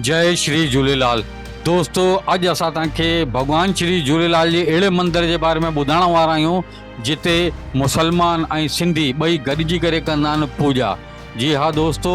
جئي شري جهوليلال دوستو اڄ اسان توهان کي ڀڳوان شري جهوليلال جي اهڙي مندر جي باري ۾ ٻڌائڻ وارا آهيون جتي مسلمان ۽ سنڌي ٻئي گڏجي ڪري ڪندا آهن پوڄا جي ها دوستو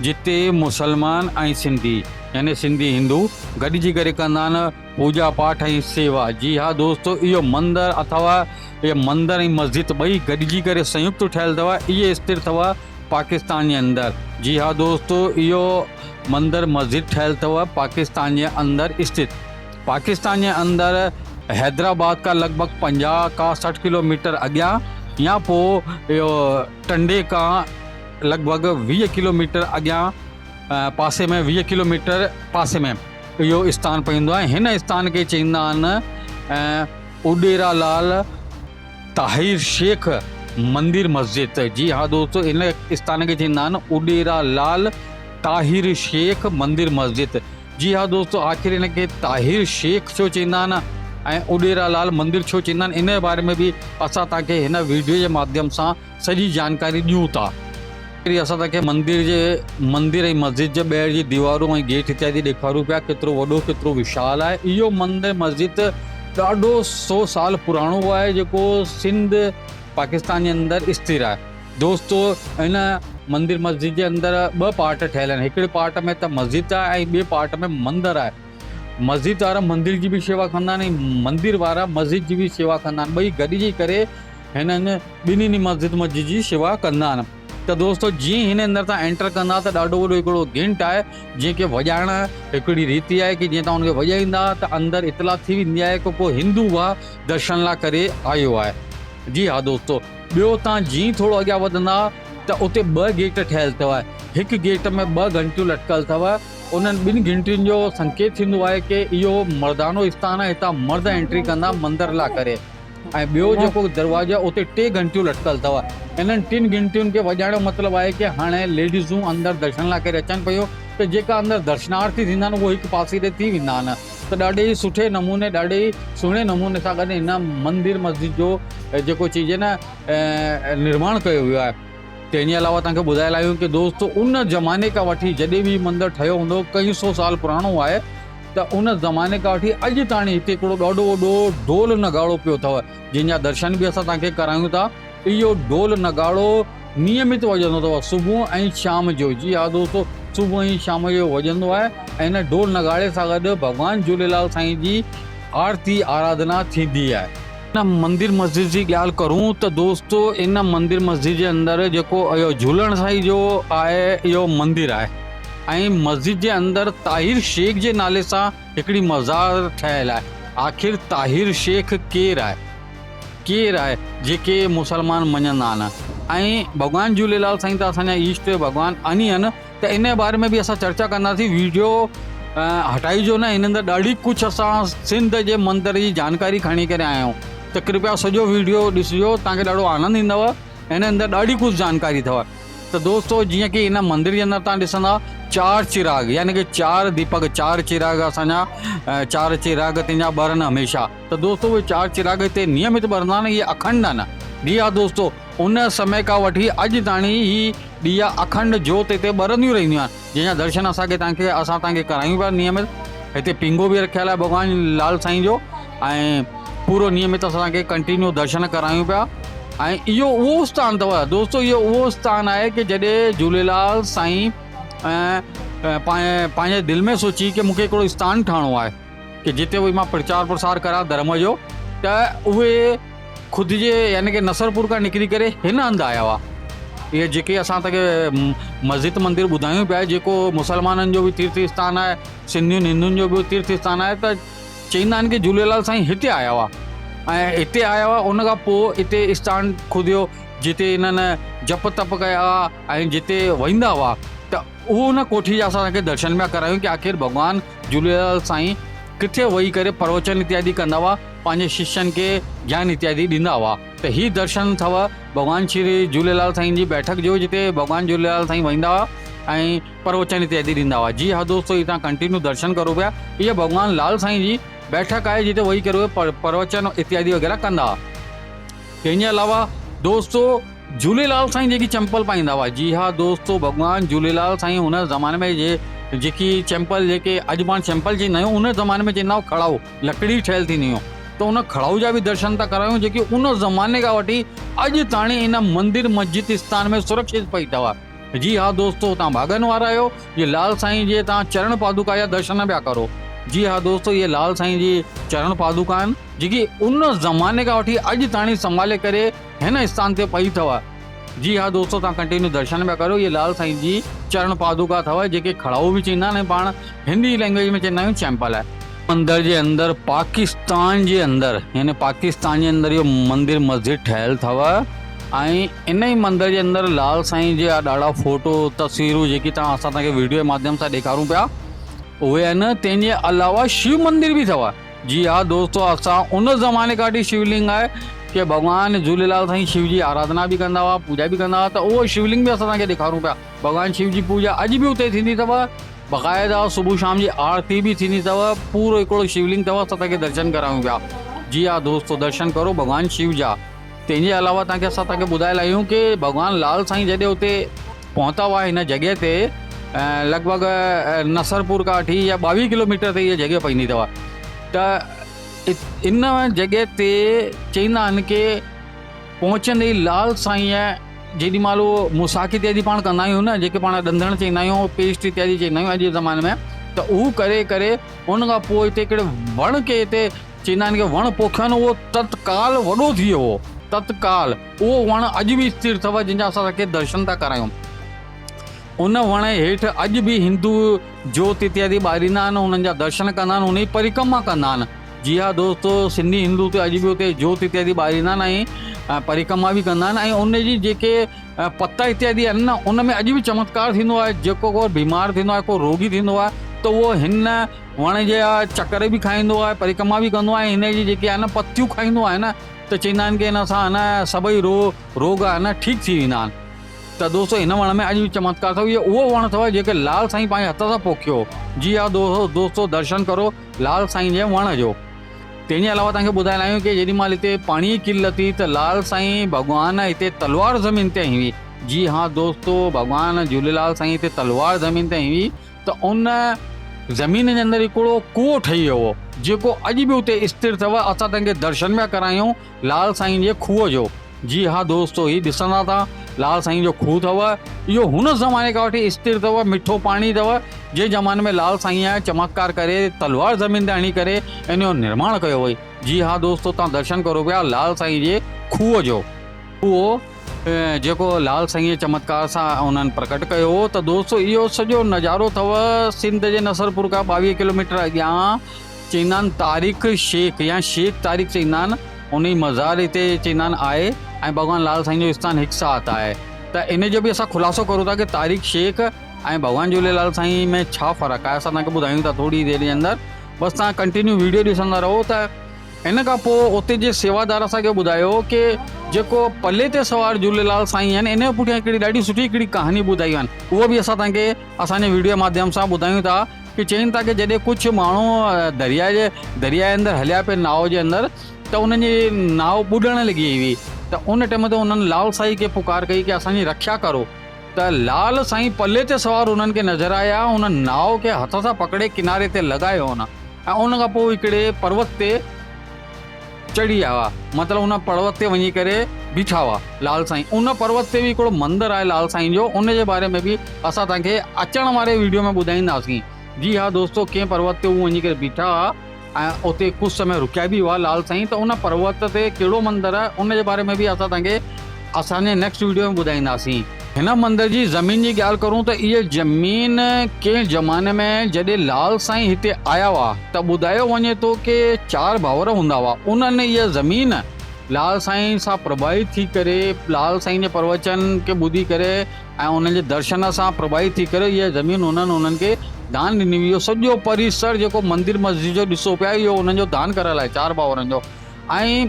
جتي مسلمان ۽ سنڌي يعني سنڌي هندو گڏجي ڪري ڪندا آهن پوڄا پاٺ ۽ سيوا جي ها دوستو اهو مندر اٿو اهي مندر ۽ مسجد ٻئي گڏجي ڪري سنيڪت ٺهيل اٿو اهي استر اٿو پاڪستان جي اندر جي ها دوستو اهو مندر مسجد ٺهيل اٿو پاڪستان جي اندر استٿ پاڪستان جي اندر حيدرآباد کان لڳ ڀڳ 50 کان 60 ڪلو ميٽر اڳيان يا پوء اهو ٽنڊي کان لڳ ڀڳ 20 ڪلو ميٽر اڳيان پاسي ۾ 20 ڪلو ميٽر پاسي ۾ اهو اسٿان پوندو آهي. هن اسٿان کي چئيندا آهن اڏيرا لال طاهر شيخ مندر مسجد. جي ها دوستو هن اسٿان کي چئيندا آهن اڏيرا لال طاهر شيخ مندر مسجد. جي ها دوستو آخر هن کي طاهر شيخ ڇو چئيندا آهن ۽ اڏيرا لال مندر ڇو چئيندا آهن ان جي باري ۾ به اسان توهان کي هن ويڊيو جي ماڌيم سان سڄي جانڪاري ڏيون ٿا. وري اسان توهان کي مندر جي مندر ۽ مسجد جي ٻاهر جي ديوارون ۽ گيٽ اتيادي ڏيکاريون پيا ڪيترو وڏو ڪيترو وشال آهي. اهو مندر مسجد ڏاڍو سو سال پراڻو آهي جيڪو سنڌ پاڪستان جي اندر استر آهي. دوستو هن مندر مسجد جي اندر ٻه پارٽ ٺهيل آهن هڪڙي پارٽ ۾ ته مسجد آهي ۽ ٻئي پارٽ ۾ مندر آهي. مسجد وارا مندر جي به شيوا ڪندا آهن ۽ مندر وارا مسجد جي به شيوا ڪندا آهن ٻئي گڏجي ڪري هنن ٻنهي مسجد مسجد جي شيوا ڪندا آهن ته دوستو جيئن هن اندر تان انٽر ڪندا ته ڏاڍو وڏو هڪڙو گهنٽ آهي جنهن کي وڄائڻ هڪڙي ريتي آهي ڪي جيئن تان ان کي وڄائيندا ته اندر اطلاع ٿي ويندي آهي ڪي ڪو هندو به درشن لا ڪري آيو آهي جي ها دوستو ٻيو تان جيئن ٿورو اڳيان وڌندا ته اتي ٻه گيٽ ٺهيل اٿو هڪ گيٽ ۾ ٻه گهنٽيون لٽڪل اٿو انهن ٻن گهنٽين جو سنڪيت ٿيندو آهي ڪي اهو مردانو اسٿان آهي هتان مرد انٽري ڪندا مندر لا ڪري ۽ ٻيو جيڪو دروازو آهي اتي ٽي گهنٽيون لٽڪل اٿو انهن ٽن گهنٽين کي وڄائڻ جو مطلب آهي ڪي هاڻي ليڊيزون اندر درشن لا ڪري اچن پيون ته جيڪا اندر درشنارٿي ٿيندا آهن اهو هڪ پاسي تي ٿي ويندا آهن ته ڏاڍي ئي سٺي نموني ڏاڍي ئي سهڻي نموني سان گڏ هن مندر مسجد جو جيڪو چئجي نه نرماڻ ڪيو ويو آهي. تنهن جي علاوه توهان کي ٻڌائي لاهيون ڪي دوست ان زماني کان وٺي جڏهن به هي مندر ٺهيو هوندو ڪئين سو سال پراڻو آهي ته ان زماني کان وٺي اڄ تاڻي هتي هڪڙو ڏاڍو وڏو ڍول نگاڙو پيو اٿو جنهن جا درشن به اسان توهان کي ڪرايون ٿا اهو ڍول نگاڙو نيمت وڄندو اٿو صبح ۽ شام جو جي ها دوستو صبح ۽ شام جو وڄندو آهي ۽ ان ڍول نگاڙي سان گڏ ڀڳوان جهوليلال سائين جي آرتي آراڌنا ٿيندي آهي. ان مندر مسجد جي ڳالهه ڪرون ته دوستو ان مندر مسجد جي اندر جيڪو اهو جهولڻ سائين جو آهي اهو مندر آهي ۽ مسجد جي اندر طاهر شيخ جي نالي سان هڪڙي مزار ٺهيل آهي آخر طاهر شيخ ڪير آهي ڪير آهي جيڪي مسلمان مڃندا آهن ۽ ڀڳوان جهوليلال سائين ته اسان جا اشٽ ڀڳوان آهن ئي آهن ته ان باري ۾ به اسان چرچا ڪنداسين ويڊيو هٽائجو نه هن اندر ڏاڍي ڪجهه اسان سنڌ جي مندر جي جانڪاري کڻي ڪري آيا آهيون ته ڪرپيا سڄو ويڊيو ڏسجو توهان کي ڏاڍو آنند ايندو هن اندر ڏاڍي ڪجهه جانڪاري اٿو ته دوستو جيئن ڪي هن مندر جي اندر توهان ڏسندا چار چراغ يعني ڪي چار ديپڪ چار چراغ اسان جا چار چراغ تنهنجا ٻرن هميشه ته دوستو اهي چار چراغ هتي نيمت ٻرندا آهن اهي اکنڊ آهن جي ها دوستو ان سمي کان وٺي اڄ تاڻي هي ڏيئا اکنڊ جوت هتي ٻرنديون رهنديون آهن، جنهن جا درشن اسان کي توهان کي اسان توهان کي ڪرايون پيا نيمت. هتي پينگهو به رکيل آهي ڀڳوان لال سائين جو ۽ پورو نيمت اسان توهان کي ڪنٽينيو درشن ڪرايون پيا ۽ اهو اهو اسٿان اٿو دوستو اهو اهو اسٿان آهي ڪي جڏهن جهوليلال سائين پنهنجي دل ۾ سوچي ڪي مونکي هڪڙو اسٿان ٺاهڻو آهي ڪي جتي وئي مان پرچار پرسار ڪران ڌرم جو ته اهي خود جي يعني ڪي نصرپور کان نڪري ڪري هن هنڌ آيا هئا. اهي جيڪي اسان توکي مسجد مندر ٻڌايون پيا جيڪو مسلمانن جو به تيرٿ اسٿان آهي سنڌين هندن جو به تيرٿ اسٿان آهي ته چئيندا آهن ڪي جهوليلال سائين هتي آيا هئا ۽ هتي آيا هئا ان کان پوء هتي اسٿان کوديو جتي هنن جپ تپ ڪيا هئا ۽ جتي ويندا هئا ته اهو ان ڪوٺي جا اسان کي درشن پيا ڪرايون ڪي آخر ڀڳوان جهوليلال سائين ڪٿي ويهي ڪري پروچن اتيادي ڪندا هئا پنهنجي ششين کي گيان اتيادي ڏيندا هئا ته هي درشن اٿو ڀڳوان شري جهوليلال سائين جي بيٺڪ جو جتي ڀڳوان جهوليلال سائين ويندا هئا ۽ پروچن اتيادي ڏيندا هئا جي ها دوستو هي توهان ڪنٽينيو درشن ڪرو پيا هيء ڀڳوان لال سائين جي بيٺڪ آهي جتي ويهي ڪري اهي پروچن اتيادي وغيره ڪندا هئا تنهن جي علاوه دوستو جهوليلال سائين جيڪي چمپل پائيندا هئا جي ها دوستو ڀڳوان جهوليلال سائين هن زماني ۾ جي جيڪي چمپل جيڪي اڄ پاڻ چمپل چئيندا آهيون ان زماني ۾ چئيندا هئا کڙائو لڪڙي ٺهيل ٿيندي هيون ته ان کڙائو جا به درشن ٿا ڪرايون جيڪي ان زماني کان وٺي اڄ تاڻي ان مندر مسجد اسٿان ۾ سرڪشت پئي اٿو جي ها دوستو تان ڀاڳن وارا آهيو جي لال سائين جي تان چرڻ پادوڪا جا درشن پيا ڪرو جي ها دوستو اهي لال سائين جي چرڻ پادوڪا آهن جيڪي ان زماني کان وٺي اڄ تاڻي سنڀالي ڪري هن اسٿان تي پئي اٿو جي ها دوستو توهان ڪنٽينيو درشن پيا ڪريو اهي لال سائين جي چرڻ پادوڪا اٿو جيڪي کڙائو به چئيندا آهن ۽ پاڻ هندي لينگويج ۾ چئيندا آهيون چيمپل. مندر جي اندر پاڪستان جي اندر يعني پاڪستان جي اندر اهو مندر مسجد ٺهيل اٿو ۽ ان ئي مندر جي اندر لال سائين جا ڏاڍا فوٽو تصويرون جيڪي توهان اسان توهان کي ويڊيو جي ماڌيم سان ڏيکارون پيا اهي آهن تنهن جي علاوه شو مندر به اٿو جي ها دوستو اسان ان زماني کان وٺي شولنگ آهي ڪي ڀڳوان جهوليلال سائين شو جي آراڌنا به ڪندا هئا پوڄا به ڪندا هئا ته اهو شولنگ به اسان توهان کي ڏيکارون پيا ڀڳوان شو جي پوڄا اڄ به اتي ٿيندي اٿو باقاعده صبح شام جي آرتي به ٿيندي اٿو پورو هڪڙو شولنگ اٿو اسان توهان کي درشن ڪرايون پيا جي ها دوستو درشن ڪرو ڀڳوان شو جا تنهن جي علاوه توهان کي اسان توهان کي ٻڌائي لاهيون ڪي ڀڳوان لال سائين جڏهن اتي پهتا هئا هن جڳهه تي لڳ ڀڳ نصرپور کان وٺي يا ٻاويهه ڪلو ميٽر تي هيء جڳهه پوندي اٿو ته ان جڳهه تي چئيندا آهن ڪي پهچندي ئي لال سائينء جيڏي مهل اهو مساک اتيادي پاڻ ڪندا آهيون نه جيڪي پاڻ ڏندڻ چئيندا آهيون پيسٽ اتيادي چئيندا آهيون اڄ جي زماني ۾ ته اهو ڪري ڪري ان کان پوء هتي هڪڙي وڻ کي هتي چئيندا آهن ڪي وڻ پوکيو آهي نه اهو تتڪال وڏو ٿي ويو هو تتڪال اهو وڻ اڄ به اسٿر اٿو جنهن جا اسان کي درشن ٿا ڪرايون. ان وڻ هيٺ اڄ به هندو جوت اتيادي ٻاريندا آهن انهن جا درشن ڪندا آهن ان جي پرڪرما ڪندا آهن. جي ها دوستو سنڌي هندو ته اڄ به اتي جوت اتيادي ٻاريندا آهن ۽ پرڪرما به ڪندا آهن ۽ ان جي جيڪي پتا اتيادي آهن نه ان ۾ اڄ به چمتڪار ٿيندو آهي جيڪو ڪو بيمار ٿيندو آهي ڪو روڳي ٿيندو آهي ته اهو هن وڻ جا چڪر به کائيندو آهي پرڪرما به ڪندو آهي ۽ هن جي جيڪي آهي نه پتيون کائيندو آهي نه ته چئيندا آهن ڪي هن سان نه سڀئي روڳ آهن نه ٺيڪ ٿي ويندا آهن ته دوستو هن وڻ ۾ اڄ به چمتڪار اٿو اهو اهو وڻ اٿو جيڪي لال سائين پنهنجي هٿ سان پوکيو هو جي ها دوستو درشن ڪرو لال سائين جي وڻ جو تنهن جي علاوه توهان کي ٻڌائي لايون ڪي جيڏي مهل هتي پاڻي جي قلت ٿي ته لال سائين ڀڳوان هتي تلوار زمين تي هئي جي ها دوستو ڀڳوان جهوليلال سائين هتي تلوار زمين تي هئي ته ان زمين جي اندر هڪڙو کوهه ٺهي ويو هو، جيڪو اڄ به اتي استر اٿو، اسان تنهن کي درشن پيا ڪرايون لال سائين جي کوهه جو. جي ها دوستو هي ڏسندا ٿا لال سائين جو کوهه اٿو، اهو هن زماني کان وٺي استر اٿو، مٺو پاڻي اٿو، جنهن زماني ۾ لال سائين چمتڪار ڪري تلوار زمين تي هڻي ڪري ان جو نرماڻ ڪيو وئي. جي ها دوستو تان درشن ڪرو پيا لال سائين جي کوهه جو. اهو جيڪو لال سائينء چمتڪار سان انهن پرگٽ ڪيو هو ته دوستو اهو سڄو نظارو اٿو سنڌ جي نصرپور کان 22 ڪلوميٽر اڳيان چئيندا آهن طارق شيخ يا شيخ طارق چئيندا آهن ان جي مزار هتي چئيندا آهن آهي ۽ ڀڳوان لال سائين جو اسٿان هڪ ساٿ آهي ته ان جو به اسان خلاصو ڪرون ٿا ڪي طارق شيخ ۽ ڀڳوان جهوليلال سائين ۾ ڇا فرق آهي اسان توهان کي ٻڌايون ٿا ٿوري دير جي اندر بس توهان ڪنٽينيو ويڊيو ڏسندا رهو ته ان کان پوء اتي جي سيوادار اسان کي ٻڌايو ڪي جيڪو پلي تي سوار جهوليلال سائين آهن ان جي پٺيان هڪڙي ڏاڍي سٺي هڪڙي ڪهاڻي ٻڌائي آهن اهو به اسان توهان کي اسان جي ويڊيو جي ماڌيم سان ٻڌايون ٿا ڪي چين ٿا ڪي جڏهن ڪجهه ماڻهو درياء جي درياء اندر هليا پئي ناو جي اندر ته انهن جي ناو ٻڏڻ لڳي هئي ته ان ٽيم تي انهن لال سائين کي پڪار ڪئي ڪي اسان جي رکيا ڪرو ته لال سائين پلي تي سوار انهن کي نظر آيا ان ناو کي هٿ سان پڪڙي ڪناري تي لڳايو ان ۽ ان کان پوء هڪڙي پروت تي چڙهي آيا هئا، مطلب ان پروت تي وڃي ڪري بيٺا هئا لال سائين. ان پروت تي به هڪڙو مندر آهي لال سائين جو، ان جي باري ۾ به اسان توهان کي اچڻ واري ويڊيو ۾ ٻڌائينداسين. جي ها دوستو ڪنهن پروت تي هو وڃي ڪري بيٺا هئا ۽ اتي ڪجهه سمي رڪيا به هئا لال سائين ته ان پروت تي ڪهڙو مندر آهي ان جي باري ۾ به اسان توهان کي اسان جي نيڪسٽ ويڊيو ۾ ٻڌائينداسين. هن مندر جي زمين جي ڳالهه ڪرون ته اها زمين ڪنهن زماني ۾ جڏهن لال سائين هتي آيا هئا ته ٻڌايو وڃي ٿو ڪي چار ڀائر هوندا هئا انهن اها زمين لال سائين سان پرڀاوت ٿي ڪري لال سائين جي پروچن کي ٻڌي ڪري ۽ انهن جي درشن سان پرڀاوت ٿي ڪري اها زمين انهن انهن کي دان ڏني هئي اهو سڄو پريسر جيڪو مندر مسجد جو ڏسو پيا اهو انهن جو دان ڪريل آهي چار ڀائرن جو ۽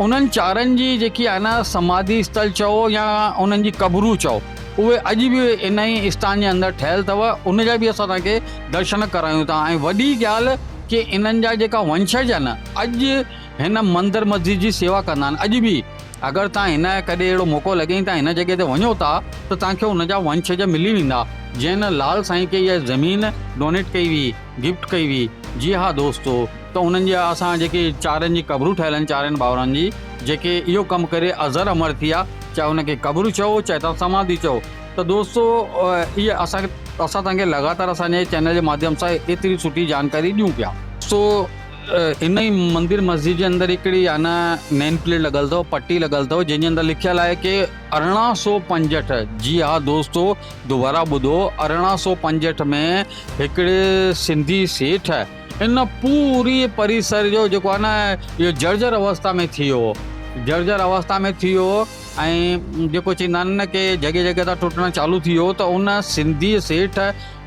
انهن چارن جي جيڪي آهي نه سماڌي اسٿل چئو يا انهن جي قبرون چئو اهي اڄ به ان ئي اسٿان جي اندر ٺهيل اٿو ان جا به اسان توهان کي درشن ڪرايون ٿا ۽ وڏي ڳالهه ڪي انهن جا جيڪا ونشج آهن اڄ هن مندر مسجد جي سيوا ڪندا آهن اڄ به اگر توهان هن ڪڏهن اهڙو موقعو لڳي توهان هن جڳهه تي وڃو ٿا ته توهان کي ان جا ونشج ملي ويندا. جنهن لال سائين کي اها زمين ڊونيٽ ڪئي هئي گفٽ ڪئي هئي جي ها دوستو ته انهن جي اسان جيڪي چارن جي قبرون ٺهيل آهن چارن ڀائرن جي جيڪي اهو ڪم ڪري ازر امر ٿي ويا چاهي ان کي قبر چئو چاهي توهان سماڌي چئو ته دوستو اهي اسان کي اسان توهان کي لڳاتار اسان جي چينل جي ماڌيم سان ايتري سٺي جانڪاري ڏيون پيا. سو ان ئي مندر مسجد جي اندر هڪڙي آ نه نين پليٽ لڳل اٿو پٽي لڳل اٿو جنهن جي اندر لکيل آهي ڪي 1865 جي ها دوستو دوباره ٻڌو 1865 ۾ هڪڙي سنڌي سيٺ ان پوري پريسر جو جيڪو آهي نه اهو جرجر اوستا ۾ ٿي ويو هو جرجر اوستا ۾ ٿي ويو هو ۽ جيڪو چئيندا آهن نه ڪي جڳهه جڳهه تان ٽٽڻ چالو ٿي ويو ته ان سنڌي سيٺ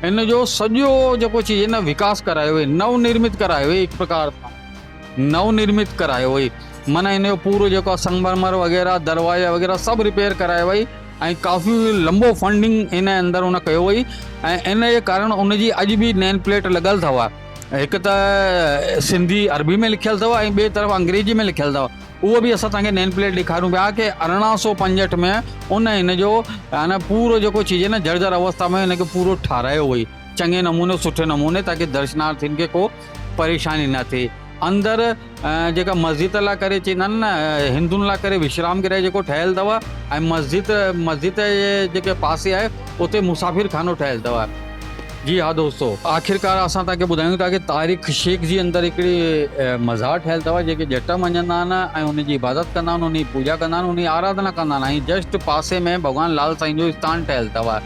ان جو سڄو جيڪو چئجي نه وڪاس ڪرايو وئي نو نرمت ڪرايو وئي هڪ پرڪار سان نو نرمت ڪرايو وئي معنيٰ ان جو پورو جيڪو آهي سنگمرمر وغيره دروازا وغيره سڀ رپيئر ڪرايو وئي ۽ ڪافي لمبو فنڊنگ ان اندر ان ڪيو وئي ۽ ان جي ڪارڻ ان جي اڄ به نين پليٽ لڳل اٿو هڪ ته سنڌي عربي ۾ لکيل اٿو ۽ ٻئي طرف انگريزي ۾ لکيل اٿو اهو به اسان توهان کي نين پليٽ ڏيکاريون پيا ڪي 1865 ۾ ان هن جو يعني پورو جيڪو چئجي نه جرجر اوستا ۾ هن کي پورو ٺارايو وئي چڱي نموني سٺي نموني تاڪي درشنارٿين کي ڪو پريشاني نه ٿئي اندر جيڪا مسجد لاء ڪري چئيندا آهن نه هندن لاء ڪري وشرام گرهه جيڪو ٺهيل اٿو ۽ مسجد مسجد جي جيڪي پاسي آهي اتي مسافر خانو ٺهيل اٿو جي ها دوستو آخرڪار اسان توهان کي ٻڌايون ٿا ڪي طارق شيخ جي اندر هڪڙي مزار ٺهيل اٿو جيڪي ڄٽ مڃندا آهن ۽ ان جي عبادت ڪندا آهن ان جي پوڄا ڪندا آهن ان جي آراڌنا ڪندا آهن ۽ جسٽ پاسي ۾ ڀڳوان لال سائين جو اسٿان ٺهيل اٿو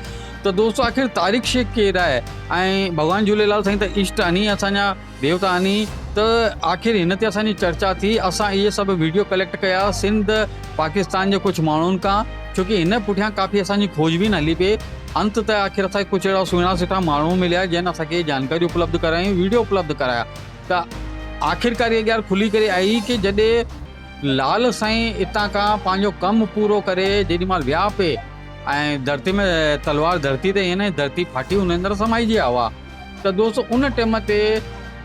ته دوستو آخر طارق شيخ ڪير آهي ۽ ڀڳوان جهوليلال سائين ته اشٽ آهن ئي اسان جا ديوتا آهن ئي ته آخر هن تي اسان جي چرچا ٿي اسان اهي سڀ ويڊيو ڪليڪٽ ڪيا سنڌ پاڪستان جي ڪجهه ماڻهن کان ڇو ڪي هن پٺيان ڪافي اسان جي کوج بين هلي پئي انت ته آخر اسان کي ڪجهه اهڙا سهڻا سٺا ماڻهو مليا جن اسان کي جانڪاري اپلبڌ ڪرايون ويڊيو اپلبڌ ڪرايا ته آخرڪار اها ڳالهه کلي ڪري آئي ڪي جڏهن لال سائين اتان کان پنهنجو ڪم پورو ڪري جيڏي مهل ويا پئي ۽ ڌرتي ۾ تلوار ڌرتي تي ائين ڌرتي ڦاٽي ان اندر سمائجي ويا هئا ته دوست ان ٽيم تي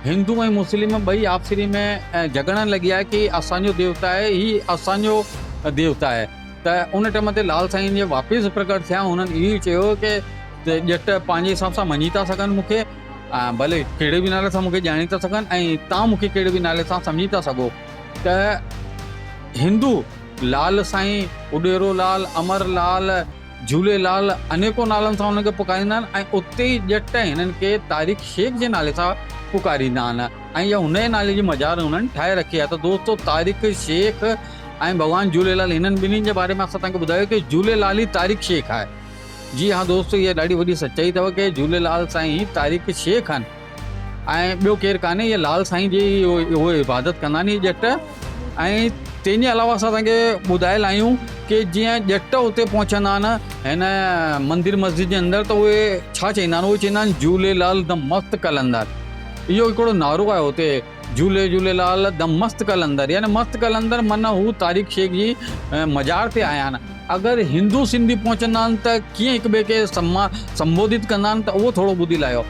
هندو ۽ مسلم ٻئي آپسري ۾ جهڳڙڻ لڳي ويا ڪي اسان جو ديوتا آهي هي اسان جو ديوتا آهي ته ان ٽيم تي لال سائين جي واپس پرڪٽ ٿيا هنن اهو چيو ڪي ڄٽ پنهنجي حساب سان مڃي ٿا سگهن مون کي ڀلي ڪهڙي به نالي سان مون کي ڄاڻي ٿا سگهن ۽ تان مون کي ڪهڙي به نالي سان سمجهي ٿا سگهو ته هندو لال سائين اڏيرو لال امر لال جهوليلال انيڪون نالن سان انهن کي پڪاريندا آهن ۽ اتي ئي ڄٽ هنن کي طارق شيخ جي نالي سان پڪاريندا آهن ۽ اها هن جي نالي جي مزار انهن ٺاهي رکي آهي ته دوستو طارق شيخ ۽ ڀڳوان جهوليلال هنن ٻنهي جي باري ۾ اسان توهان کي ٻڌايو ڪي جهوليلال ئي طارق شيخ آهي جي ها دوستو اها ڏاڍي وڏي سچائي اٿو ڪي جهوليلال سائين ئي طارق شيخ آهن ۽ ٻيو ڪير ڪانهي اهي لال سائين جي اهي عبادت ڪندا آهن اهي ڄٽ ۽ تنهن جي علاوه اسان توهان کي ٻڌايل آهيون ڪي جيئن ڄٽ اتي پهچندا آهن هن مندر مسجد جي اندر ته اهي ڇا چئيندا آهن اهي چئيندا آهن جهوليلال د مست قلندر اهو هڪڙو نعرو آهي اتي جهولي جهوليلال د مست قلندر يعني مست قلندر معنيٰ هو طارق شيخ جي مزار تي آيا آهن اگر هندو سنڌي پهچندا آهن ته ڪيئن هڪ ٻئي کي سنبوڌت ڪندا آهن ته اهو ٿورو ٻڌي لاهيو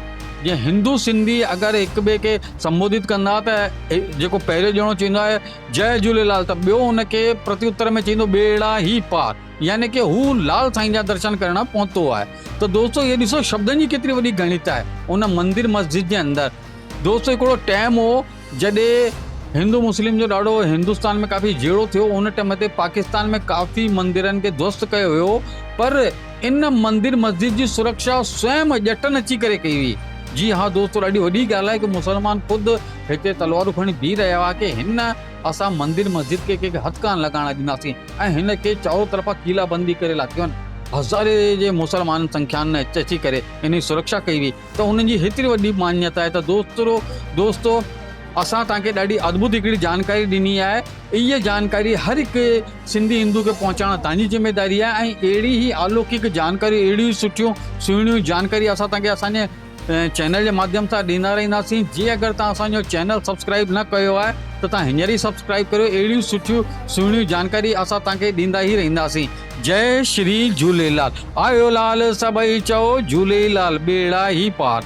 جيئن هندو سنڌي اگر هڪ ٻئي کي سنبوڌت ڪندا ته جيڪو پهريون ڄڻو چوندو آهي جئي جهوليلال ته ٻيو ان کي پرتي اتر ۾ چوندو ٻيڙا هي پار يعني ڪي هو لال سائين جا درشن ڪرڻ پهتو آهي ته دوستو هي ڏسو شبدن جي ڪيتري وڏي گڻت آهي ان مندر مسجد جي اندر دوستو هڪڙو ٽائيم هو جڏهن هندو مسلم جو ڏاڍو هندستان ۾ ڪافي جهيڙو ٿيو ان ٽائيم تي پاڪستان ۾ ڪافي مندرن کي ڌوست ڪيو ويو پر ان مندر مسجد جي سرڪشا سوئم ڄٽن اچي ڪري ڪئي هئي. جي ها دوستو ڏاڍي وڏي ڳالهه آهي ڪي مسلمان خود هتي تلوارون کڻي بيهي رهيا هئا ڪي هن اسان مندر مسجد کي ڪنهن کي هٿ ڪانه لڳائڻ ڏينداسين ۽ هن کي چارو طرفا قيلا بندي ڪري لاٿيون هزارين جي مسلمان سنکيان اچي ڪري ان جي سرڪشا ڪئي هئي ته انهن جي هيتري وڏي مانيتا آهي ته دوسترو دوستو اسان توهان کي ڏاڍي ادڀت هڪڙي جانڪاري ڏني آهي اهي جانڪاري هر هڪ سنڌي هندو کي پهچائڻ توهان جي ذميداري آهي ۽ اهڙي ئي الوڪڪ جانڪاري اهڙيون سٺيون سهڻيون جانڪاري اسان توهان کي اسان جي چينل جي ماڌيم سان ڏيندا رهنداسين جي اگر توهان اسان جو چينل سبسڪرائب نه ڪيو آهي ته توهان هينئر ئي سبسڪرائب ڪريو اهڙيون سٺيون سهڻيون جانڪاري اسان توهان کي ڏيندا ئي رهنداسين جئي شري جهوليلال آيو لال سڀئي چئو جهوليلال ٻيڙا هي پار.